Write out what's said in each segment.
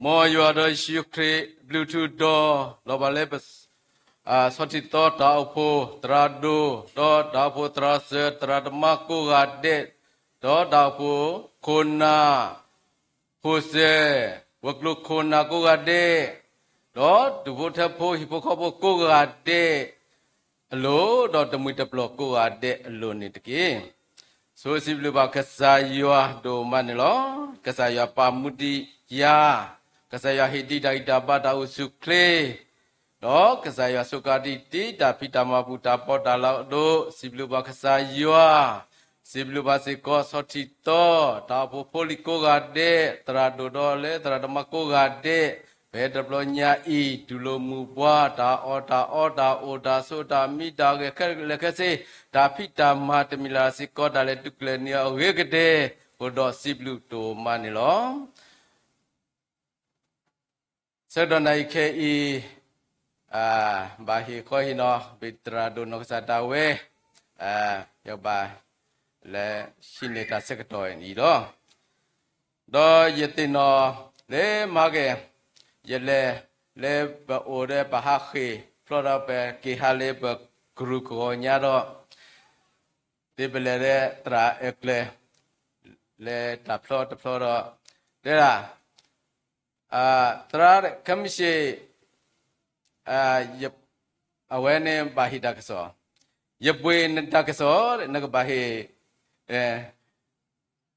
မ်ယွၤဒီးယ့ၣ်ၡူးခရံာ် ဘျုးထူးဒီး လီၤဘၣ်လၢပ ဆီထံသီတၢ်အိၣ်ဖှိၣ်သရၣ်ဒိၣ် ဒီးတၢ်အိၣ်ဖှိၣ်သရၣ်စၢၤ သရၣ်သမါကိးဂၤဒဲး, ဒီးတၢ်အိၣ်ဖှိၣ်ခိၣ်နၢ် ဖိစၢၤ ဝဲၤကျိၤခိၣ်နၢ်ကိးဂၤဒဲး, ဒီးဒူၣ်ဖိထၢဖိ ဟံၣ်ဖိဃီဖိကိးဂၤဒဲးအလိၤ, ဒီးတမှံၤတပျီၤကိးဂၤဒဲးအလိၤန့ၣ်တက့ၢ်. ဆိစံးဘျုးဘၣ်ကစၢ်ယွၤဒိၣ်မးန့ၣ်လီၤ. ကစၢ်ယွၤပာ်မူဒံးယၤ, ကစၢ်ယွၤဟ့ၣ်ဒံးတၢ်ဂံၢ်တၢ်ဘါတၢ်အိၣ်ဆူၣ်အိၣ်ချ့ ဒီးကစၢ်ယွၤစူးကါဒံးတၢ်ဖံးတၢ်မၤပူၤတၢ်ပီးတၢ်လီဒိၣ်, စံးဘျုးဘၣ်ကစၢ်ယွၤ, စံးဘျုးဘၣ်စ့ၢ်ကီးဆီထံသီ တၢ်အိၣ်ဖှိၣ်ဖိလံၤကိးဂၤဒဲး, သရၣ်ဒိၣ်ဒီးလၢသရၣ်သမါကိးဂၤဒဲး, ပဟဲတဘျီညါအံၤ တူၢ်လိာ်မုာ်ပှၤ တၢ်အီၣ်တၢ်အီ တၢ်အိၣ်တၢ်ဆိး တၢ်မံတၢ်ဂဲၤခဲလၢာ်ခဲဆ့, တၢ်ဖံးတၢ်မၤတမံၤလၢ်လၢ်စ့ၢ်ကီး တၢ်လဲၤဒုးကျဲၤန့ၢ်အီၤအဂ့ၤကတၢၢ်, အဃိဒီးစံးဘျုးဒိၣ်မးန့ၣ်လီၤ. ဆၢကတီၢ်နၣ်အံၤခဲအံၤ ဘၣ်ဟ့ၣ်ခီဟ့ၣ်နီၤ ဘၣ်သရၣ်ဒိၣ်နီၢ်ကစၢ်ဒၣ်ဝဲ, ယဘၣ်လဲၤဟံးန့ၢ်တၢ်ဆၢကတီၢ်အံၤလီၤ. ဒီးယသ့ၣ်နီၣ်လၢမၤက့ၤ ယလဲၤလၢပအိၣ်ဒီးပဟးဃ့ၢ် ဖျီဒီးပက့ၤဟးလၢပကရူၢ်ကဝီၤညါဒီး သ့ၣ်ပလဲၤလၢသရၣ်အကျဲၤ လၢတၢ်ဖျီတဖျီဒီး တဲဒၣ် သရၣ်ခဲမုၢ်ဆ့ၣ် အဝဲန့ၣ်ဘၣ်ဟ့ၣ်တၢ်ကစီၣ်, ယပှ့ၤနတၢ်ကစီၣ်, နကဘၣ်ဟ့ၣ်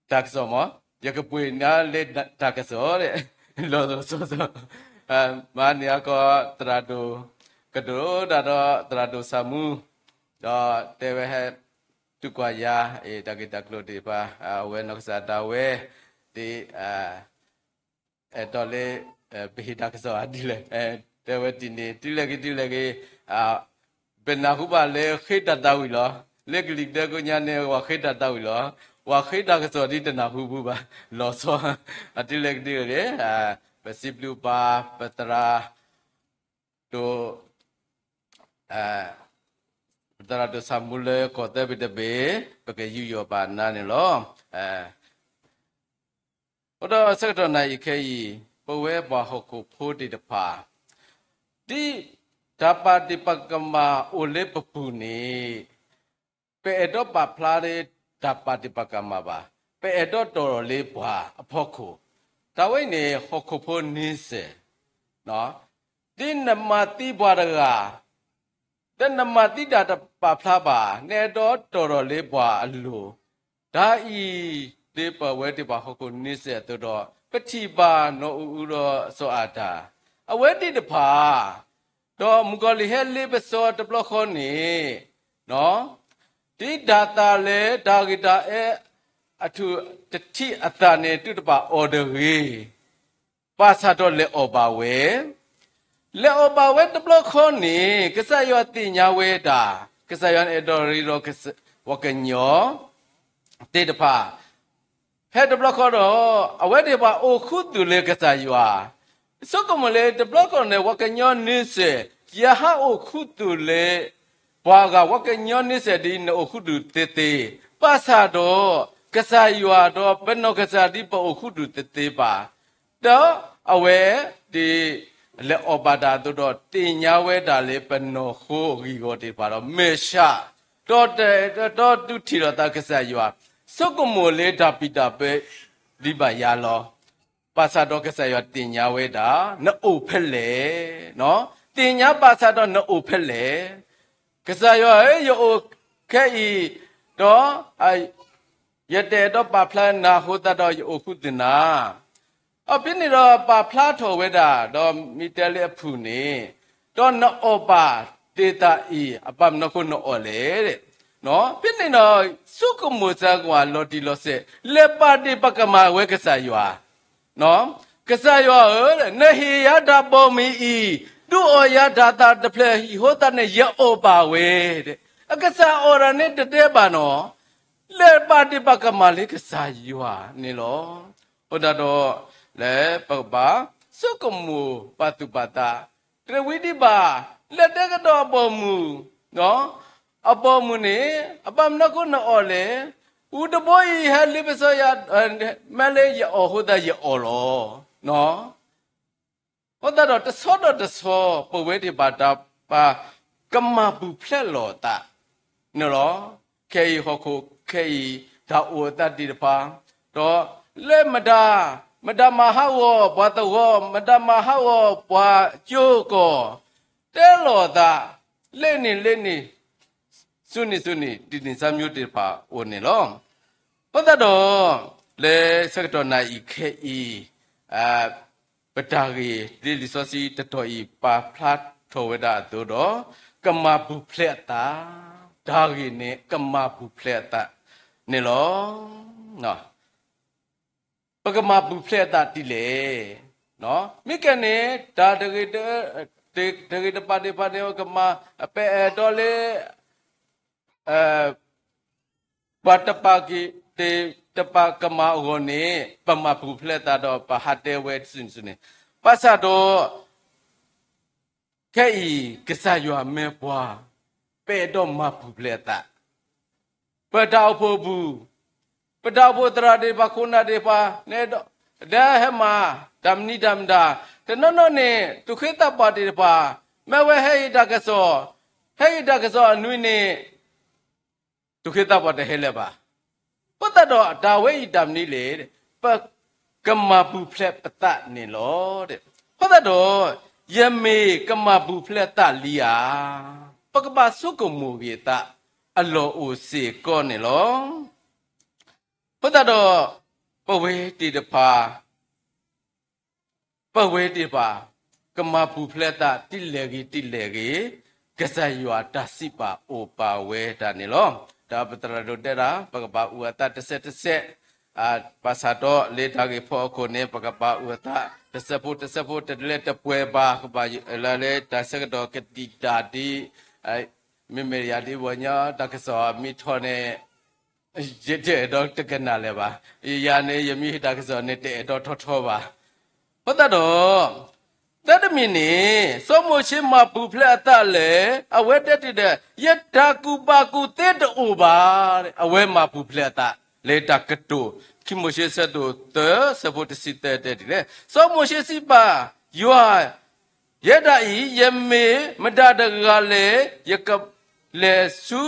တၢ်ကစီၣ်မး, ယကပှ့ၤနၤလၢတၢ်ကစီၣ်, လီၤလီၤဆီဆီ, မၤန့ၢ်အကီၢ်သရၣ်ဒိၣ် ကဒိၣ်ဒၣ်ဒီးသရၣ်ဒိၣ်ဆၣ်မူ, ဒီးတဲဝဲဟဲ တူၢ်ကွၢ်ယၤ တၢ်ဂ့ၢ်တၢ်ကျိၤသ့ၣ်တဖၣ် အဝဲနီၢ်ကစၢ်ဒၣ်ဝဲ ဒ် အဲၣ်ဒိးလၢ ပဟ့ၣ်တၢ်ကစီၣ်ဒ်လဲၣ်, တဲဝဲဒ်န့ၣ် တုၤလဲၣ်ဂ့ၤတုၤလဲၣ်ဂ့ၤ ပနၢ်ဟူဘၣ်လၢဃ့တၢ်သးဝံၣ်လီၤ. လၢကလံၤဒၢကိညါန့ၣ် ပှၤဃ့တၢ်သးဝံၣ်လီၤ. ပှၤဃ့တၢ်ကစီၣ်ဒ်တနၢ်ဟူပူၤဘၣ် လီၤဆီ, တုၤလဲၣ်ဂ့ၤတုၤလဲၣ်ဂ့ၤ ပစံးဘျုးဘၣ်ပသရၣ်ဒိၣ် ပသရၣ်ဒိၣ်ဆၣ်မူလၢကီၢ်သၢဘ့ၣ်တဘ့ၣ် ပကယူးယီၣ်ဘၣ်နၤန့ၣ်လီၤ. အဃိဒီးဆၢကတီၢ်နၣ်အံၤခဲအံၤ ပဝဲပှၤဟီၣ်ခိၣ်ဖိသ့ၣ်တဖၣ် ဒ်တၢ်ပာ်ဒ့ၣ်ပာ်ကမၣ်အိၣ်လၢပပူၤန့ၣ် ပအဲၣ်ဒိးပာ်ဖျါလၢတၢ်ပာ်ဒ့ၣ်ပာ်ကမၣ်ဘၣ်, ပအဲၣ်ဒိးတီၢ်ထီၣ်လၢပှၤအဖီခိၣ်, တၢ်ဝဲအံၤန့ၣ် ဟီၣ်ခိၣ်ဖိန့ဆၢၣ် ဒ်နမၤသံပှၤတဂၤ ဒီးနမၤသံတၢ်တပာ်ဖျါဘၣ်, နအဲၣ်ဒိးတီၢ်ထီၣ်လၢပှၤအလိၤ, တၢ်အံၤ ဒ်ပဝဲသ့ၣ်ပှၤဟီၣ်ခိၣ်န့ဆၢၣ်အသိးဒီး ပထံၣ်ဘၣ်နီၢ်အူအူဒီးစီၤအၤဒၣ်, အဝဲသ့ၣ်တဖၣ် ဒီးမုၣ်ကီၤလံၢ်ဟဲလ့ပစီတဘျီဃီန့ၣ် ဒ်တၢ်သၣ်လၢတၢ်ဂ့ၢ်တၢ်အၢ အထူၣ်တထံၣ်အသၣ်န့ၣ် သုတဘၣ်အီၣ်တဂ့ၤ, ဘၣ်ဆၣ်ဒီးလဲၤအီၣ်ဘၣ်ဝဲ, လဲၤအီၣ်ဘၣ်ဝဲတဘျီဃီန့ၣ် ကစၢ်ယွၤသ့ၣ်ညါဝဲဒၣ်, ကစၢ်ယွၤအဲၣ်ဒိးရ့ဒီး ပှၤကညီသ့ၣ်တဖၣ် ဖဲတဘျီဃီဒီး အဝဲသ့ၣ်ပှၤအိၣ်ခူသူၣ်လၢကစၢ်ယွၤ, ဆိကမိၣ်လၢတဘျီဃီန့ၣ် ပှၤကညီန့ဆၢၣ် ယဟးအိၣ်ခူသူၣ်လၢ ပှၤဂၤ ပှၤကညီန့ဆၢၣ်ဒ်နအိၣ်ခူသူၣ်သ့သ့, ဘၣ်ဆၣ်ဒီး ကစၢ်ယွၤဒီးပနီၢ်ကစၢ်ဒ်ပအိၣ်ခူသူၣ်သ့သ့ဘၣ်, ဒီးအဝဲသ့ၣ် လဲၤအီၣ်ဘၣ်တၢ်အသိးဒီး သ့ၣ်ညါဝဲဒၣ်လၢပနီၢ်ခိအဂံၢ်အဂီၢ်သ့ၣ်တဖၣ်ဒီး မဲာ်ဆှး ဒီးတၢ်အဲၣ်တီတူၢ်ထံၣ်လိာ်သးကစၢ်ယွၤ, ဆိကမိၣ်လၢတၢ်ပံာ်တၢ်ဘၢဒ်ဘၣ်ယၤလီၤ. ဘၣ်ဆၣ်ဒီးကစၢ်ယွၤသ့ၣ်ညါဝဲဒၣ် နအိၣ်ဖဲလဲၣ်, သ့ၣ်ညါဘၣ်ဆၣ်ဒီးနအိၣ်ဖဲလဲၣ်, ကစၢ်ယွၤဧၢ, ယအိၣ်ခဲအံၤ ဒီး ယတအဲၣ်ဒိးပာ်ဖျါနၤအဃိသတးဒီး ယအိၣ်ခူသူၣ်နၤ, အဖဲန့ၣ်ဒီးပာ်ဖျါထီၣ်ဝဲဒၣ် ဒီးမ့ၢ်တဲလၢအဖုၣ်န့ၣ်, ဒီးနအီၣ်ဘၣ်သ့ၣ်သၣ်အံၤ အဘၣ်မနုၤအဃိနအီၣ်လဲၣ်, ဖဲန့ၣ်ဒီး ဆိကမိၣ်စၢၤကွၢ်လီၤတံၢ်လီၤဆဲး လဲၤပာ်ဒ့ၣ်ပာ်ကမၣ်ဝဲကစၢ်ယွၤ ကစၢ်ယွၤဧၢ, နဟ့ၣ်ယၤတၢ်ဘီမုၢ်အံၤ, ဒုးအီၣ်ယၤတၢ်သၣ်တဖျၢၣ်အံၤအဃိသတးန့ၣ် ယအီၣ်ဘၣ်ဝဲ, အကစၢ်အီၣ်တၢ်န့ၣ်တတဲဘၣ်နီၤ, လဲၤပာ်ဒ့ၣ်ပာ်ကမၣ်လၢကစၢ်ယွၤန့ၣ်လီၤ. အဃိသတးဒီး လၢပကဘၣ် ဆိကမိၣ်ပာ်သူၣ်ပာ်သး, တရံးဝံၤဒံးဘၣ်, လဲၤတဲကဒီးအဘီမုၢ် အဘီမုၢ်န့ၣ် အဘၣ်မနုၤအဃိနအီၣ်လဲၣ်, အူတဘိအံၤ ဟဲလ့ပစီယၤ, မ့ၢ်လၢယအီၣ်အဃိသတးယအီၣ်လီၤ. အဃိသတးဒီးတဆီဒီးတဆီ ပဝဲသ့ၣ်တဖၣ်တၢ်ပာ် ကမၤပူၤဖျဲးလိာ်သးန့ၣ်လီၤ. ခဲအံၤဟီၣ်ခိၣ်ခဲအံၤ တၢ်အိၣ်အသးသ့ၣ်တဖၣ် ဒီးလၢမတၤ, မတၤမၤဟးဂီၤပှၤသဝီ, မတၤမၤဟးဂီၤပှၤကၠိကီၢ်, တဲလိာ်သး လ့န့ၣ်လ့န့ၣ် ဆူန့ၣ်ဆူန့ၣ် ဒ်န့ၣ်စၢ်မျိုးသ့ၣ်တဖၣ်အိၣ်န့ၣ်လီၤ. အဃိသတးဒီး လၢဆၢကတီၢ်နၣ်အံၤခဲအံၤ ပတၢ်ဂ့ၢ်လၢလံာ်စီဆှံတတီၢ်အံၤ ပာ်ဖျါထီၣ်ဝဲဒၣ်အသိးဒီး ကမၤပူၤဖျဲးအသး, တၢ်ဂ့ၢ်န့ၣ် ကမၤပူၤဖျဲးအသးန့ၣ်လီၤ. ပကမၤပူၤဖျဲးအသးဒ်လဲၣ်. မ့ၢ်ကဲန့ၣ် တၢ်တဂ့ၤတ, တဂ့ၤတဘၣ်သ့ၣ်တဖၣ်န့ၣ် ကမၤ ပအဲၣ်ဒိးလၢ ပှၤတပာ်က့ၤ တပာ်ကမၤအဂီၢ်န့ၣ် ပမၤပူၤဖျဲးသးဒီး ပဟးတဲဝဲဆူန့ၣ်ဆူန့ၣ်, ဘၣ်ဆၣ်ဒီး ခဲအံၤ ကစၢ်ယွၤမ့ၢ်ပှၤ ပအဲၣ်ဒိးမၤပူၤဖျဲးအသး ပတၢ်အိၣ်ဖှိၣ်အပူၤ, ပတၢ်အိၣ်ဖှိၣ်သရၣ်သ့ၣ်တဖၣ် ခိၣ်နၢ်သ့ၣ်တဖၣ် နအဲၣ်ဒိး ဒီးဟဲမၤ တၢ်မနုၤတၢ်မတၤ, တနီၤနီၤန့ၣ် သူၣ်က့သးပှၢ်သ့ၣ်တဖၣ် မ့ၢ်ဝဲဟဲဟ့ၣ်တၢ်ကစီၣ်, ဟဲဟ့ၣ်တၢ်ကစီၣ်အနွံန့ၣ် သူၣ်က့သးပှၢ်တဟဲလၢၤဘၣ်. အဃိသတးဒီးတၢ်ဝဲအံၤတၢ်မနုၤလဲၣ်, ပကမၤပူၤဖျဲးပသးန့ၣ်လီၤ. အဃိသတးဒီး ယမ့ၢ်ကမၤပူၤဖျဲးသးလံဧါ, ပကဘၣ်ဆိကမိၣ်ဂ့ၤသး အလီၢ်အိၣ်စ့ၢ်ကီးန့ၣ်လီၤ. အဃိသတးဒီး ပဝဲသ့ၣ်တဖၣ် ပဝဲသ့ၣ်တဖၣ် ကမၤပူၤဖျဲးသးဒ်လဲၣ်ဂ့ၤဒ်လဲၣ်ဂ့ၤ, ကစၢ်ယွၤတၢ်စံးပာ်အိၣ်ပာ်ဝဲဒၣ်န့ၣ်လီၤ. ဒီးပသရၣ်ဒိၣ်တဲဒၣ် ပကဘၣ်အုၣ်အသးတစဲးတစဲး, ဘၣ်ဆၣ်ဒီးလၢတၢ်ဂ့ၢ်ဖိအခိၣ်န့ၣ် ပကဘၣ်အုၣ်အသးတစဲးဖိတစဲးဖိ တလဲၤတပှဲၤဘၣ်, ကဘၣ်လၢလၢတၢ်ဆၢကတီၢ်ကတံာ်တာ်ဒ် မ့မ့ၢ်ယၤဒ်ပှၤကညီတၢ်ကစီၣ်မ့ၢ်ထီၣ်န့ၣ် ယတအဲၣ်ဒိးတကနၣ်လၢၤဘၣ်. ယၤန့ၣ် ယမ့ၢ်ဟ့ၣ်တၢ်ကစီၣ်န့ၣ် တအဲၣ်ဒိးထီထီဘၣ်. အဃိသတးဒီး သၢတမံၤန့ၣ် စီၤမိၤၡ့မၤပူၤဖျဲးအသးလဲၣ်, အဝဲတဲတ့ၢ်ဒီး ယတၢ်ကူၣ်ဘၣ်ကူၣ်သ့တအိၣ်ဘၣ်. အဝဲမၤပူၤဖျဲးအသး လၢတၢ်ကတိၤ ခံမိၤၡ့ဆၢဒိၣ်သၢ ဆၢဖိတဆံသၢတဲဒ်လဲၣ်, စီၤမိၤၡ့စံးဘၣ် ယွၤ ယဲဒၣ်အံၤ ယမ့ၢ်မတၤတဂၤလဲၣ်, ယကလဲၤဆူ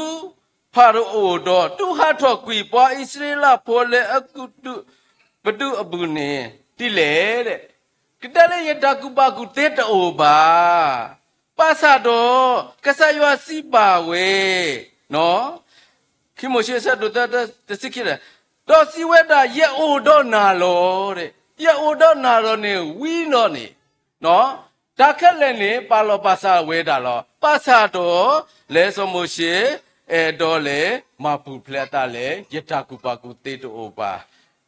ဖၤရိၤအိၣ်ဒီး တူၢ်ဟးထီၣ်ကွံာ်ပှၤအံၣ်စရ့လးဖိလၢအကူၣ်တၢ်ပဒုၣ်အပူၤန့ၣ် ဒ်လဲၣ်. ကတဲလၢယတၢ်ကူၣ်ဘၣ်ကူၣ်သ့တအိၣ်ဘၣ်. ဘၣ်ဆၣ်ဒီး ကစၢ်ယွၤစံးဘၣ်ဝဲ ခံမိၤၡ့ဆၢဒိၣ်သၢ တဆံခံ, ဒီးစံးဝဲဒၣ် ယအိၣ်ဒီးနၤလီၤ. ယအိၣ်ဒီးနၤလီၤန့ၣ် ဝံၤလီၤန့ၣ် တၢ်ခဲလၢာ်န့ၣ် ပာ်လီၤပာ်စၢ်ဝဲဒၣ်လီၤ. ဘၣ်ဆၣ်ဒီး လၢစီၤမိၤၡ့ အဲၣ်ဒိးလဲၤမၤပူၤဖျဲးအသးလဲၣ်, ယတၢ်ကူၣ်ဘၣ်ကူၣ်သ့တအိၣ်ဘၣ်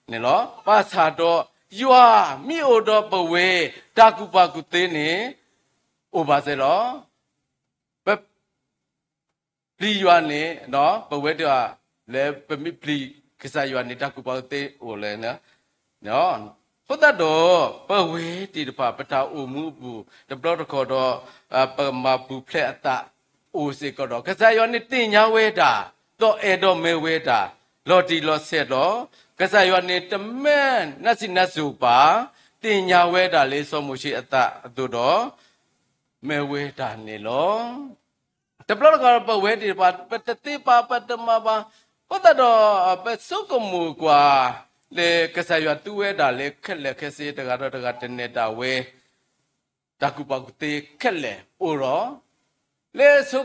န့ၣ်လီၤ. ဘၣ်ဆၣ်ဒီး ယွၤမ့ၢ်အိၣ်ဒီးပဝဲ တၢ်ကူၣ်ဘၣ်ကူၣ်သ့န့ၣ် အိၣ်ဘၣ်စ့ၢ်လီၤ. ပ ပျံၤယွၤန့ၣ် ပဝဲတဂၤ လၢပမ့ၢ်ပျံၤကစၢ်ယွၤန့ၣ် တၢ်ကူၣ်ဘၣ်ကူၣ်သ့အိၣ်လဲၣ်. အဃိသတးဒီး ပဝဲသ့ၣ်တဖၣ် ပတၢ်အိၣ်မူအပူၤ တဘျီတခီၣ်ဒီး ပမၤပူၤဖျဲးအသးအိၣ်စ့ၢ်ကီးဒီး ကစၢ်ယွၤန့ၣ်သ့ၣ်ညါဝဲတၢ် ဒီးအဲၣ်ဒိးမ့ၢ်ဝဲတၢ် လီၤတံၢ်လီၤဆဲးလီၤ. ကစၢ်ယွၤန့ၣ်တမ့ၢ်နးစံးနးစိၤဘၣ်, သ့ၣ်ညါဝဲဒၣ်လၢစီၤမိၤၡ့အသးအသိးဒီး မ့ၢ်ဝဲတၢ်န့ၣ်လီၤ. တဘျီတခီၣ် ပဝဲသ့ၣ်တဖၣ် ပတသ့ဘၣ် ပတမၤဘၣ်, အဃိသတးဒီး ပဆိကမိၣ်ကွၢ် လၢကစၢ်ယွၤသူဝဲဒၣ်လၢခဲလၢာ်ခဲဆ့ တဂၤဒီးတဂၤတနဲၣ်တၢ်ဝဲ တၢ်ကူၣ်ဘၣ်ကူၣ်သ့ခဲလၢာ်အိၣ်ဒီး လၢဆိ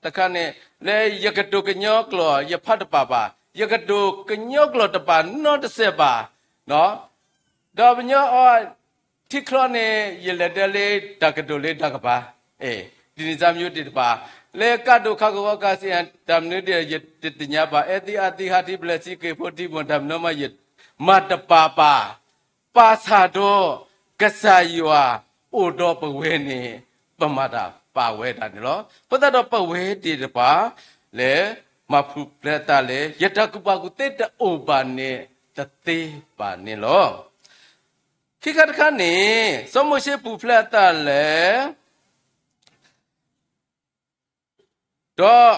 တခါန့ၣ် လၢယကတိၤကညီကျိာ် ယဖးတပာ်ဘၣ်, ယကတိၤကညီကျိာ်တပာ်နီတစဲးဘၣ်, ဒီးပညီအီၤထံချီန့ၣ် ယလဲၤဒၢလၢတၢ်ကတိၤလၢတၢ်ကပၤ, ဒ်န့ၣ်စၢ်မျိုးသ့ၣ်တဖၣ်, လၢကးဒိၣ်ခးကဝီၤကးစံး တၢ်မနုၤဒ် ယတသ့ၣ်ညါဘၣ်, အဲၣ်သံအါသံဟးထံဘျဲၣ်ဆံက့ၤဖိထံမီၢ် တၢ်မနုၤမး ယမၤတပာ်ဘၣ်. ဘၣ်ဆၣ်ဒီး ကစၢ်ယွၤအိၣ်ဒီးပဝဲန့ၣ် ပမၤတၢ်ပာ်ဝဲဒၣ်န့ၣ်လီၤ. အဃိသတးဒီးပဝဲသ့ၣ်တဖၣ် လၢမၤပူၤဖျဲးသးလၢ ယတၢ်ကူၣ်ဘၣ်ကူၣ်သ့တအိၣ်ဘၣ်န့ၣ် တသ့ဘၣ်န့ၣ်လီၤ. ခံခါတခါန့ၣ် စီၤမိၤၡ့ပူၤဖျဲးအသးလၢ ဒီး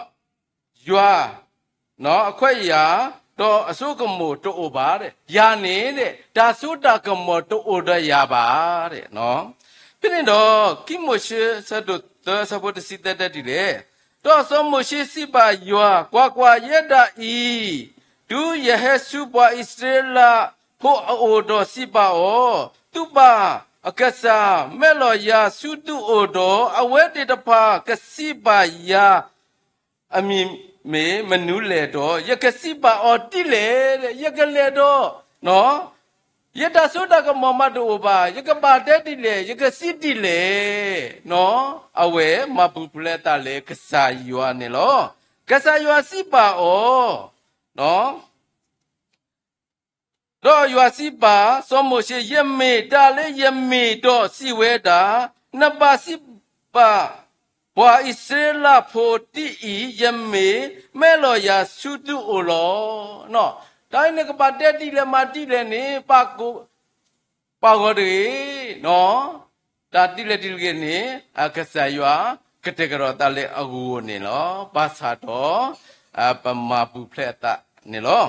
ယွၤ အခွဲးယာ် ဒီးအစိကမီၤတအိၣ်ဘၣ်, ယၤန့ၣ် တၢ်စိတၢ်ကမီၤတအိၣ်ဒီးယၤဘၣ်. တၢ် ဖဲန့ၣ်ဒီး ခံမိၤၡ့ဆၢဒိၣ်သၢဆၢဖိတဆံသၢတဲဒ်လဲၣ်, ဒီးစီၤမိၤၡ့စံးဘၣ်ယွၤ, ကွၢ်ကွၢ်, ယဲဒၣ်အံၤ, တုၤယဟဲဆူပှၤအံၣ်စရ့လးဖိအအိၣ်ဒီးစံးဘၣ်အီၤ, သုပၢ်အကစၢ်မဲာ်လီၤယၤဆူသုအိၣ်ဒီး, အဝဲသ့ၣ်တဖၣ်ကစံးဘၣ်ယၤ အမံၤမ့ၢ်မနုၤလဲၣ်ဒီး, ယကစံးဘၣ်အီၤဒ်လဲၣ်, ယကလဲၤဒီး, ယတၢ်စိတၢ်ကမီၤမးတအိၣ်ဘၣ်, ယကဘၣ်တဲဒ်လဲၣ်, ယကစံးဒ်လဲၣ်, အဝဲမၤပူၤဖျဲးအသးလၢကစၢ်ယွၤန့ၣ်လီၤ. ကစၢ်ယွၤစံးဘၣ်အီၤ, ဒီးယွၤစံးဘၣ်စီၤမိၤၡ့, ယမ့ၢ်တၢ်လၢယမ့ၢ်ဒီးစံးဝဲဒၣ်, နဘၣ်စံးဘၣ်ပှၤအံၣ်စရ့လးဖိဒ်အံၤ, ယမ့ၢ်မဲာ်လီၤယၤဆူသုအိၣ်လီၤ. တၢ်အံၤန့ၣ်ကဘၣ်တဲဒ်လဲၣ်မၤဒ်လဲၣ်န့ၣ် ပာ်ဂီၤတဂ့ၤ, တၢ်ဒ်လဲၣ်ဒ်လဲၣ်ဂ့ၤန့ၣ် အကစၢ်ယွၤကတဲာ်ကတီၤသးလၢအဂီၢ်န့ၣ်လီၤ. ဘၣ်ဆၣ်ဒီး ပမၤပူၤဖျဲးအသးန့ၣ်လီၤ.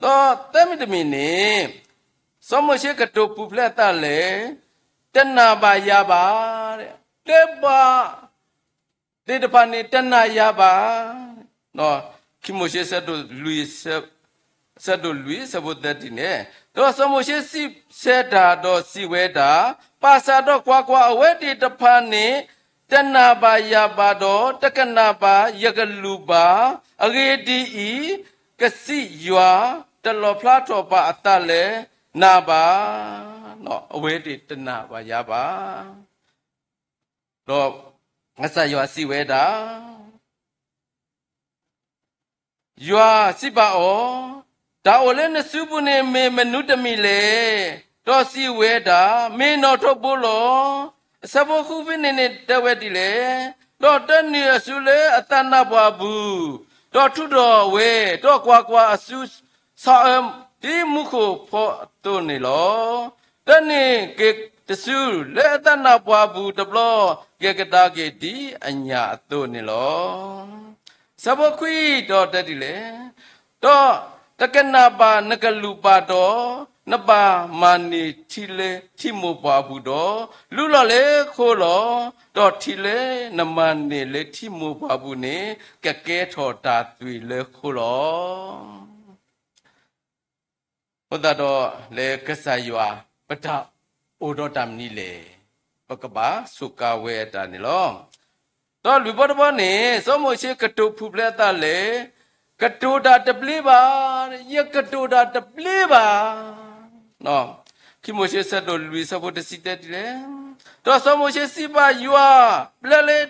ဒီးသၢမံၤတမံၤန့ၣ် စီၤမိၤၡ့ကတိၤပူၤဖျဲးအသးလဲၣ်, တနာ်ဘၣ်ယၤဘၣ်, တဲဘၣ် သ့ၣ်တဖၣ်န့ၣ် တနာ်ယၤဘၣ်. ခံမိၤၡ့ဆၢဒိၣ်လွံၢ် ဆၢဖိသၢတံၢ်န့ၣ်, ဒီးစီၤမိၤၡ့စံးဆၢတၢ်ဒီးစံးဝဲဒၣ်, ဘၣ်ဆၣ်ဒီးကွၢ်ကွၢ်, အဝဲသ့ၣ်တဖၣ်န့ၣ် တနာ်ဘၣ်ယၤဘၣ်ဒီး တကနၣ်ဘၣ်ယကလုၢ်ဘၣ်. အဂ့ၢ်ဒ်အံၤ, ကစံးယွၤ, တလီၣ်ဖျါထီၣ်ဘၣ်အသးလၢနၤဘၣ်. အဝဲသ့ၣ်တနာ်ဘၣ်ယၤဘၣ်. ဒီးကစၢ်ယွၤစံးဝဲဒၣ်, ယွၤစံးဘၣ်အီၤ, တၢ်အိၣ်လၢနစုပူၤန့ၣ်မ့ၢ်မနုၤတမံၤလဲၣ်. ဒီးစံးဝဲဒၣ်, မ့ၢ်နီၣ်ထိးဘိလီၤ. အဆၢဖိဃုဖဲန့ၣ်န့ၣ်တဲဝဲဒ်လဲၣ်, ဒီးတနုာ်အစုလၢအသးနါပှၢ်ပူၤ, ဒီးထုးထီၣ်ဝဲ, ဒီးကွၢ်ကွၢ်, အစုဆါအၢဒ်မူခိၣ်ဖီအသိးန့ၣ်လီၤ. တန့ၢ်က့ၤတစုလၢအသးနါပှၢ်ပူၤတဘျီ, ကဲကဒါက့ၤဒ်အညၣ်အသိးန့ၣ်လီၤ. ဆၢဖိခွံဒီးတဲဒ်လဲၣ်, ဒီးတကနၣ်ဘၣ်နကလုၢ်ဘၣ်ဒီး, နဘၣ်မၤန့ၢ်ထံလၢထံမိၢ်ပှၢ်အပူၤဒီး, လူလီၤလၢဃိလီၤ. ဒီးထံလၢနမၤန့ၢ်လၢထံမိၢ်ပှၢ်အပူၤန့ၣ်, ကကဲထီၣ်တၢ်သွံၣ်လၢဃိလီၤ. အဃိသတးဒီး လၢကစၢ်ယွၤ ပတၢ်အိၣ်ဒီးတၢ်မနုၤလဲၣ်, ပကဘၣ်စူးကါဝဲတၢ်န့ၣ်လီၤ. ဒီးလွံၢ်ဘီတဘီန့ၣ် စီၤမိၤၡ့ကတိၤပူၤဖျဲးအသးလဲၣ်, ကတိၤတၢ်တဘျ့ဘၣ်, ယကတိၤတၢ်တဘျ့ဘၣ်. ခံမိၤၡ့ဆၢဒိၣ်လွံၢ်ဆၢဖိတဆံတဲဒ်လဲၣ်, ဒီးစီၤမိၤၡ့စံးဘၣ်ယွၤ, ပျဲလၢ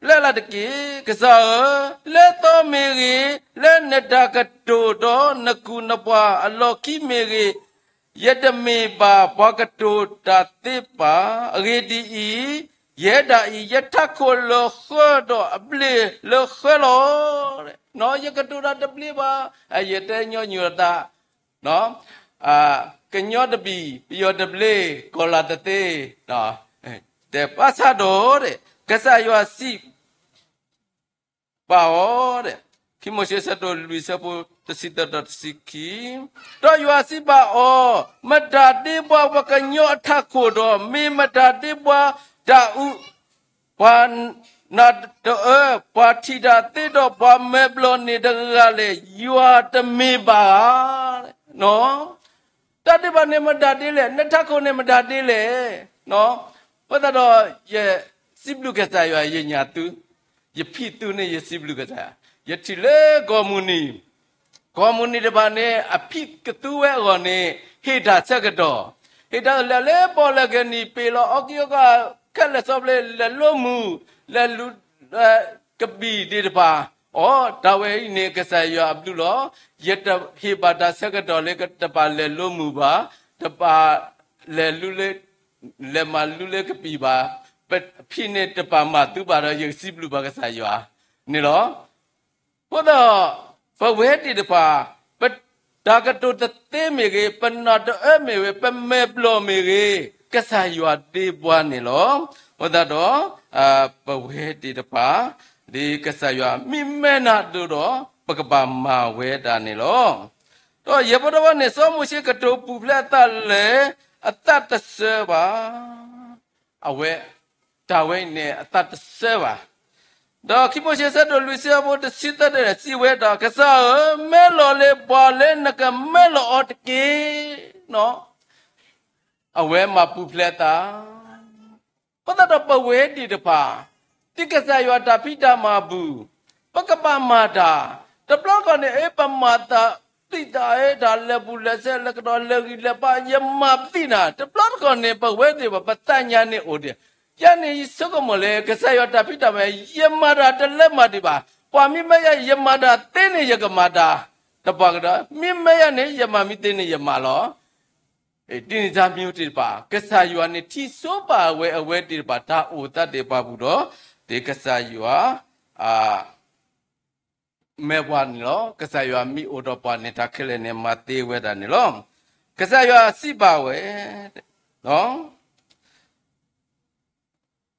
ပျဲလၢ်တက့ၢ်, ကစၢ်ဧၢ, လၢသီမ့ၢ်ဂ့ၤ, လၢနတၢ်ကတိၤဒီးနကုၢ်နပှၤအလီၢ်ခံမ့ၢ်ဂ့ၤ, ယတမ့ၢ်ဘၣ်ပှၤကတိၤတၢ်သ့ပၢ်. အဂ့ၢ်ဒ်အံၤ, ယဲဒၣ်အံၤယထးခိၣ်လၢဃၢဒီးအဘျ့လၢဃၢလီၤ. ယကတိၤတၢ်တဘျ့ဘၣ်, ယတဲညီနုၢ်တၢ် ကညီတဘ့ၣ် ပယီၤတဘျ့ ကီၤလၤတသ့, တဲဘၣ်ဆၣ်ဒီး ကစၢ်ယွၤစံးဘၣ်အီၤ, ခံမိၤၡ့ဆၢဒိၣ်လွံၢ်ဆၢဖိတဆံသၢဒီးတဆံခံ, ဒီးယွၤစံးဘၣ်အီၤ, မတၤဒ့ဘှါပှၤကညီအထးခိၣ်ဒီး မ့ၢ်မတၤဒ့ဘှါတၢ်အုး ပှၤနးတအၢ, ပှၤထံၣ်တၢ်သ့ဒီးပှၤမဲာ်ဘျီၣ်န့ၣ်တဂၤလဲၣ်, ယွၤတမ့ၢ်ဘၣ်ဧါ. တၢ်ဒ့ဘၣ်န့ၣ်မတၤဒ့လဲၣ်, နထးခိၣ်န့ၣ်မတၤဒ့လဲၣ်. အဃိသတးဒီး ယစံးဘျုးကစၢ်ယွၤ ယညၣ်သု, ယဖံးသုန့ၣ် ယစံးဘျုးကစၢ်ယွၤ, ယထံၣ်လၢကီၢ်မုၢ်နံၤ ကီၢ်မုၢ်နံၤတဖၣ်န့ၣ် အဖံးကသူဝဲအဂီၢ်န့ၣ် ဟ့ၣ်တၢ်ဆၢကတီၢ်, ဟ့ၣ်တၢ်လဲၤလၢပီၣ်လဲၣ်ကဲၤနံၤ ပ့ၤလီၤအီကံအီကၤ ခဲလၢာ်ဆီဖျိ လဲၤလိမုၢ်, လဲၤလူၤ ကဘံၣ်သ့ၣ်တဖၣ်, အိ တၢ်ဝဲအံၤန့ၣ် ကစၢ်ယွၤအဘျုးလီၤ. ယတဟ့ၣ်ဘၣ်တၢ်ဆၢကတီၢ်လၢတပာ်လဲၤလိမုၢ်ဘၣ်, တပာ်လဲၤလူလၢ လဲၤမၤလူလၢကဘံၣ်ဘၣ်, ပဖံးန့ၣ်တပာ်မၤသုဘၣ်ဒီး ယစံးဘျုးဘၣ်ကစၢ်ယွၤန့ၣ်လီၤ. အဃိဒီး ပဝဲသ့ၣ်တဖၣ် ပ တၢ်ကတိၤတသ့မ့ၢ်ဂ့ၤ, ပနးတအၢမ့ၢ်ဂ့ၤ, ပမဲာ်ဘျီၣ်မ့ၢ်ဂ့ၤ, ကစၢ်ယွၤဒ့ဘှါန့ၣ်လီၤ. အဃိသတးဒီး ပဝဲသ့ၣ်တဖၣ် ဒ်ကစၢ်ယွၤမံမ့ၢ်နၤဒိၣ်ဒီး ပကဘၣ်မၤဝဲဒၣ်န့ၣ်လီၤ. ဒီးယဲၢ်ဘီတဘီန့ၣ် စီၤမိၤၡ့ကတိၤပူၤဖျဲးအသးလၢ အသးတစၢဘၣ်. အဝဲ တၢ်ဝဲအံၤန့ၣ် အသးတဆၢဘၣ်. ဒီးခံမိၤၡ့ဆၢဒိၣ်လွံၢ်ဆၢဖိတဆံသၢတဲ စံးဝဲဒၣ်, ကစၢ်ဧၢ, မၢလီၤလၢပှၤလၢနကမၢလီၤအီၤတက့ၢ်. အဝဲမၤပူၤဖျဲးအသး ပသးဒီးပဝဲသ့ၣ်တဖၣ် ဒ်ကစၢ်ယွၤတၢ်ဖံးတၢ်မၤအပူၤ, ပကဘၣ်မၤတၢ်, တဘျီတခီၣ်န့ၣ် အ့ ပမၤသးသံသး အ့ တၢ်လဲၤပူၤလဲၤဆဲး လဲၤကဒီး လဲၤဂံၢ်လဲၤဘါ ယမၤသံနၤ, တဘျီတခီၣ်န့ၣ် ပဝဲသ့ၣ်တဖၣ် ပသးညါန့ၣ်အိၣ်ဒီး ယၤန့ၣ်ယဆိကမိၣ်လၢ ကစၢ်ယွၤတၢ်ဖံးတၢ်မၤ ယမၤတၢ်တလၢမၤဒံးဘၣ်, ပှၤမ့ၢ်မၢယၤ ယမၤတၢ်သ့န့ၣ် ယကမၤတၢ်တပှၤကဒီး, မ့ၢ်မၢယၤန့ၣ် ယမၤမ့ၢ်သ့န့ၣ် ယမၤလီၤ. ဒ်န့ၣ်တၢ်မံၤသ့ၣ်တဖၣ် ကစၢ်ယွၤန့ၣ်ထံၣ်ဆိပာ်ဝဲအဝဲသ့ၣ်တဖၣ် တၢ်အိၣ်သးသ့ၣ်တဖၣ်ပူၤဒီး ဒ်ကစၢ်ယွၤ မ့ၢ်ပှၤန့ၣ်လီၤ. ကစၢ်ယွၤမ့ၢ်အိၣ်ဒီးပှၤန့ၣ် တၢ်ခဲလၢာ်န့ၣ် မၤသ့ဝဲဒၣ်န့ၣ်လီၤ. ကစၢ်ယွၤစံးဘၣ်ဝဲ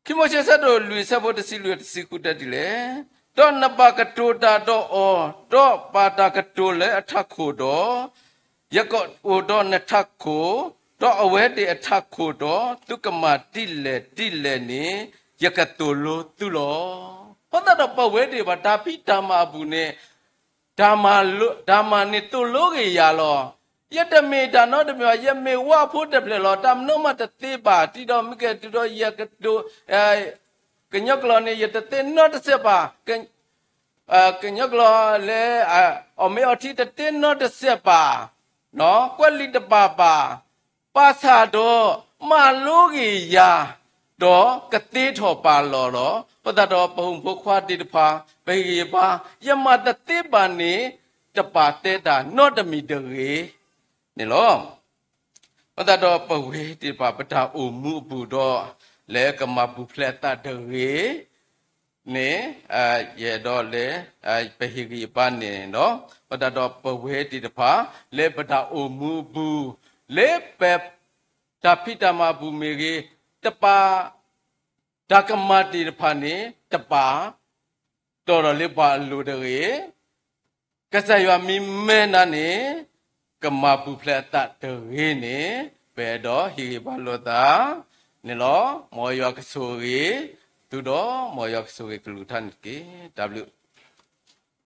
ခံမိၤၡ့ဆၢဒိၣ်လွံၢ်ဆၢဖိတဆံလွံၢ်တဆံဃုတဲဒ်လဲၣ်, ဒီးနဘၣ်ကတိၤတၢ်ဒီးအီၤ, ဒီးပာ်တၢ်ကတိၤလၢအထးခိၣ်ဒီး, ယကအိၣ်ဒီးနထးခိၣ်, ဒီးအဝဲသ့ၣ်အထးခိၣ်ဒီး, သုကမၤဒ်လဲၣ်ဒ်လဲၣ်န့ၣ် ယကသိၣ်လိသုလီၤ. အဃိသတးဒီးပဝဲသ့ၣ်တဖၣ် တၢ်ဖံးတၢ်မၤအပူၤန့ၣ် တၢ်မၤန့ၣ်သိၣ်လိက့ၤယၤလီၤ. ယတမ့ၢ်တၢ်နီတမံၤဘၣ်, ယမ့ၢ်ဝၣ်ဖိတဖျၢၣ်လီၤ. တၢ်မနုၤမးတသ့ဘၣ်, တုၤဒီးမ့ၢ်ကဲတုၤဒီးယကတိၤ ကညီကျိာ်န့ၣ် ယတသ့နီတစဲးဘၣ်, ကညီကျိာ်လၢ အီၣ်မ့ၤအီထံတသ့နီတစဲးဘၣ်, ကွဲးလံာ်တဘၣ်ဘၣ်, ဘၣ်ဆၣ်ဒီး မၤလိက့ၤယၤ ဒီးကသ့ထီၣ်ပာ်လီၤလီၤ. အဃိသတးဒီးပဟံၣ်ဖိဃီဖိသ့ၣ်တဖၣ် ပဟ့ၣ်ဂံၢ်ဘါ, ယမၤတသ့ဘၣ်န့ၣ် တပာ်တဲတၢ်နီတမံၤတဂ့ၤန့ၣ်လီၤ. အဃိသတးဒီးပဝဲသ့ၣ်တဖၣ် ပတၢ်အိၣ်မူအပူၤဒီး လၢကမၤပူၤဖျဲးအသးတဂ့ၤန့ၣ် ယအဲၣ်ဒိးလၢ ပဟ့ၣ်ဂံၢ်ဘါန့ၣ်ဒီး အဃိသတးဒီးပဝဲသ့ၣ်တဖၣ် လၢပတၢ်အိၣ်မူအပူၤ လၢပ တၢ်ဖံးတၢ်မၤအပူၤမ့ၢ်ဂ့ၤ, တပာ် တၢ်ကမၣ်သ့ၣ်တဖၣ်န့ၣ် တပာ် တီၢ်ထီၣ်လၢပှၤအလိၤတဂ့ၤ, ကစၢ်ယွၤမ့ၢ်မၢနၤန့ၣ် ကမၤပူၤဖျဲးအသးတဂ့ၤန့ၣ် ပအဲၣ်ဒိးဟ့ၣ်ဂံၢ်ဘါလိာ်သးန့ၣ်လီၤ. မ်ယွၤကဆိၣ်ဂ့ၤသုဒီး မ်ယွၤကဆိၣ်ဂ့ၤကလုာ်ကထါန့ၣ်တက့ၢ်. တၢ်ဘျုး